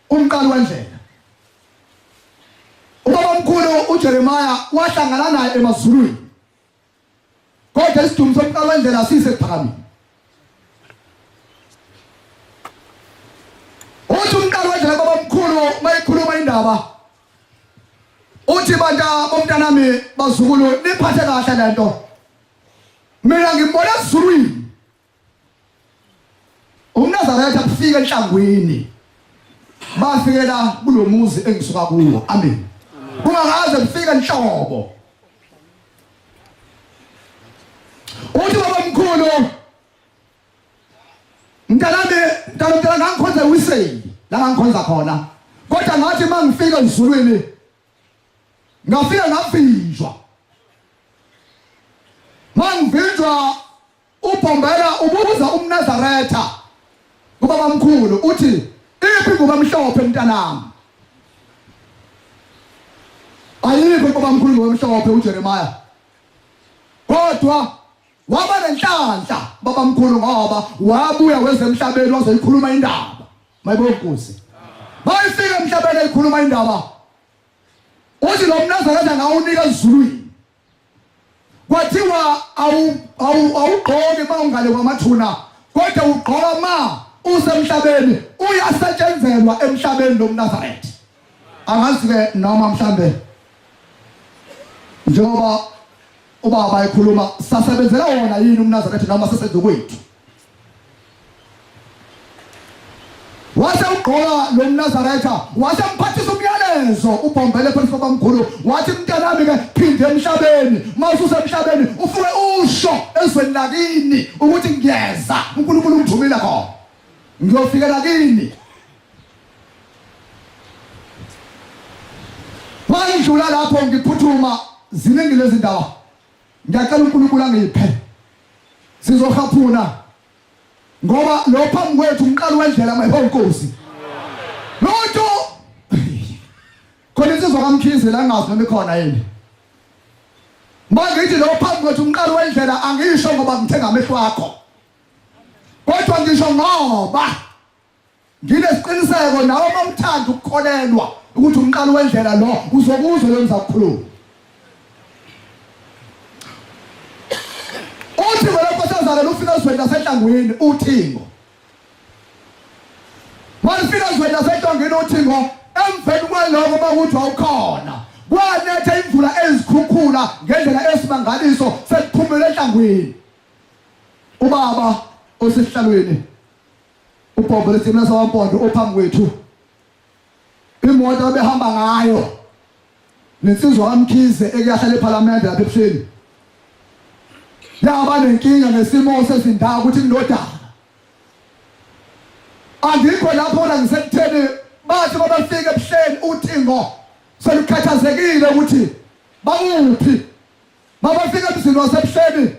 Umqali wendlela. Ubabamkhulu uJeremiah wahlangana naye emazulwini. Kodwa isidumo somqali wendlela sise kuphakamile. Uthi umqali wendlela babamkhulu mayikhuluma indaba uthi banta bomntanami bazukulu niphathe kahle lento. Mina ngimbona ezulwini. UmNazaretha kufika enhlangwini. Bafikela kulomuzi engisuka kuwo. Amen. Kungakaze kufike nhlobo. Uthi babamkhulu mntanami mntana mntana ngangikhonza ewiseli la ngangikhonza khona kodwa ngathi uma ngifika ezulwini ngafika ngavinjwa mangivinjwa ubhombela ubuza umnazaretha kubabamkhulu uthi iphi ingubo emhlophe mntanami ayikho kubabamkhulu ingubo emhlophe uJeremiah kodwa waba nenhlanhla babamkhulu ngoba wabuya wezemhlabeni wazoyikhuluma indaba mayibo nkosi bayifika emhlabeni eyikhuluma indaba uthi lo mnazaretha ngawunika ezulwini kwathiwa awugqoki uma ungale kwamathuna kodwa ugqoka ma usemhlabeni uyasetshenzelwa emhlabeni lo mnazaretha angazi-ke noma mhlambe njengoba ubaba ekhuluma sasebenzela wona yini umnazaretha noma sesenze kwethu Wase ugqoka lo mNazaretha wase mphathisa umyalezo ubhombele phansi kwabamkhulu wathi mntanami ke phinde emhlabeni uma ususemhlabeni ufuke usho ezweni lakini ukuthi ngiyeza uNkulunkulu ungithumile khona ngiyofikela kini Mangidlula lapho ngiphuthuma ziningi lezi ndaba ngiyacela uNkulunkulu angiphe sizohaphuna ngoba lo phambi kwethu umqali wendlela my nkosi lutho khona insizwa kaMkhize la ngazi noma ikhona yini mangithi lo phambi kwethu umqali wendlela angisho ngoba ngithenga amehlo akho kodwa ngisho ngoba Nginesiqiniseko nawe uma uthanda ukukholelwa ukuthi umqalo wendlela lo uzokuzwa lo ngizakukhuluma. Uthi wena nkosazana lufika ezweni lasenhlangwini uthingo. Malufika ezweni lasenhlangwini uthingo emveni kwaloko bakuthi wawukhona. Kwanetha imvula ezikhukhula ngendlela esimangaliso sekuphumele enhlangwini. Ubaba osesihlalweni ubhombo lesimela sawampondo ophambi kwethu imoto abehamba ngayo nensizwa kaMkhize ekuyahlala ePhalamende lapha ebuhleni yaba nenkinga ngesimo sezindawo ukuthi kunodaka angikho lapho la ngisekutheni bathi babafika ebuhleni uthingo selukhathazekile ukuthi bakuphi babafika emzini wasebuhleni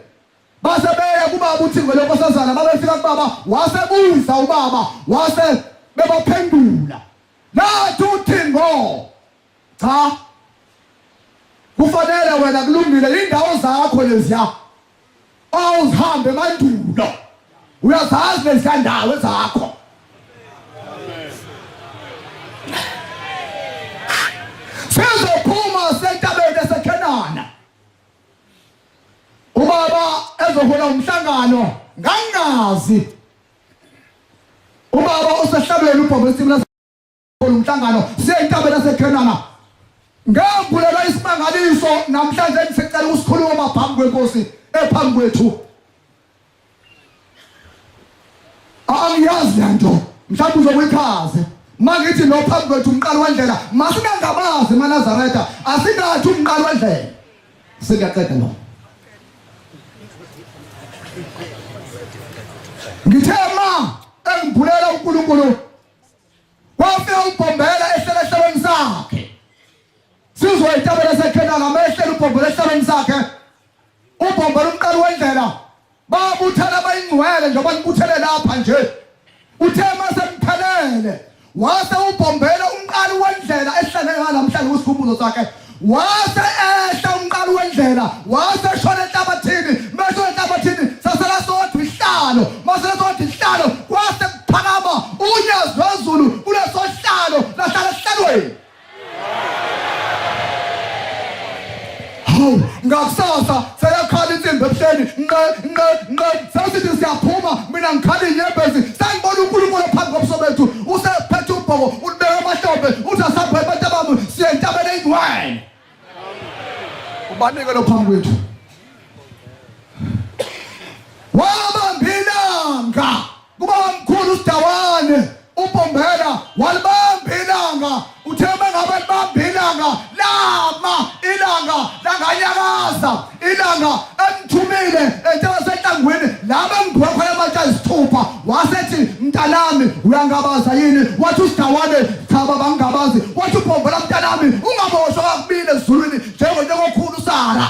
Base beya kubaba uThingo lenkosazana babefika kubaba wasebuza ubaba wase bebaphendula nathi uThingo cha kufanele wena kulungile indawo zakho leziya awuzihambe emandulo uyazazi leziya ndawo ezakho sizophuma sentabeni esekhenana Ubaba ezohola umhlangano ngangazi. Ubaba osehlalweni ubhobo esimla umhlangano siye entabeni yaseKhenana. Ngambulelwa isimangaliso namhlanje ngisecela ukusikhuluma phambi kwenkosi ephambi kwethu. Angiyazi lento mhlawumbe uzokuyichaze mangithi lo phambi kwethu umqalo wendlela masingangabazi emaNazaretha asingathi umqalo wendlela sengiyaqeda lo ngithe ma engibhulela uNkulunkulu wafika ubhombela ehlela esihlalweni sakhe sizwa itabela sekhenana amehlela ubhombela esihlalweni sakhe ubhombela umqalo wendlela Babuthana abayingcwele njengoba nibuthele lapha nje. Uthe mase ngiphelele wase ubhombela umqali wendlela ehlane ngalamhlanje kusikhumbuzo sakhe wase ehla umqali wendlela wase shona enhlabathini meshona enhlabathini sasela sodwa ihlalo masela sodwa ihlalo kwase kuphakama unyazi lwezulu kuleso hlalo Nqe nqe nqe sesithi siyaphuma mina ngikhala inyembezi sengibona uNkulunkulu phambi kobuso bethu usephethe ubhoko ulibeka emahlombe uthi asambe abantu abami siye entabeni engcwele. Ubanike lo phambi kwethu. Wabamba ilanga kuba mkhulu uSidawane uBombela walibamba ilanga uthe mengabe libamba ilanga lama ilanga langanyakaza ilanga emthumile entaba senhlangwini laba engibhuka khona amatshe ayisithupha wasethi mntanami uyangabaza yini wathi uSidawane cha baba ngingabazi wathi uBombela mntanami ungaboshwa kakubili ezulwini njengonyokokhulu uSara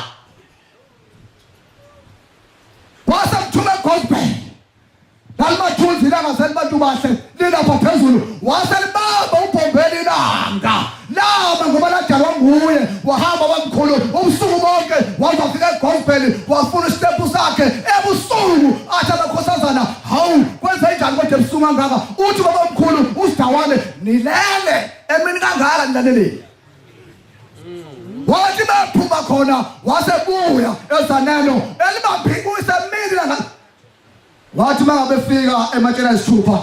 wasemthuma egospel lalimathunzi ilanga selibantu bahle lilapha phezulu waselibamba ubhombela ilanga lama ngoba ladalwa nguye wahamba wamkhulu ubusuku bonke waze wafika egospel wafuna isitepu sakhe ebusuku athi amakhosazana hawu kwenze njani kodwa ebusuku kangaka uthi babamkhulu usidawane nilele emini kangaka nilaleleni wathi baphuma khona wasebuya ezaneno elibambi uyisemini langa wathi mangabe fika ematsheni ayisithupha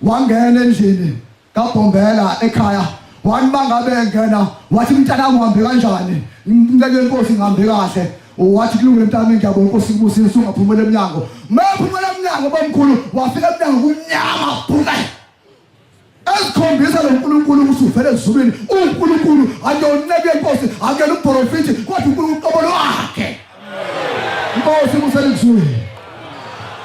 wangena endlini kabhombela ekhaya wathi mangabe engena wathi mntanami uhambe kanjani inceku yenkosi ngihambe kahle wathi kulungile mntanami ngiyabonga inkosi ikubusise ungaphumela emnyango maphumela emnyango bomkhulu wafika emnyango kumnyama bhuke ezikhombisa lo nkulunkulu ukuthi uvele ezulwini unkulunkulu akuyona yenkosi akuyena umprofiti kodwa unkulunkulu uqobo lwakhe inkosi kuselikuzulwini.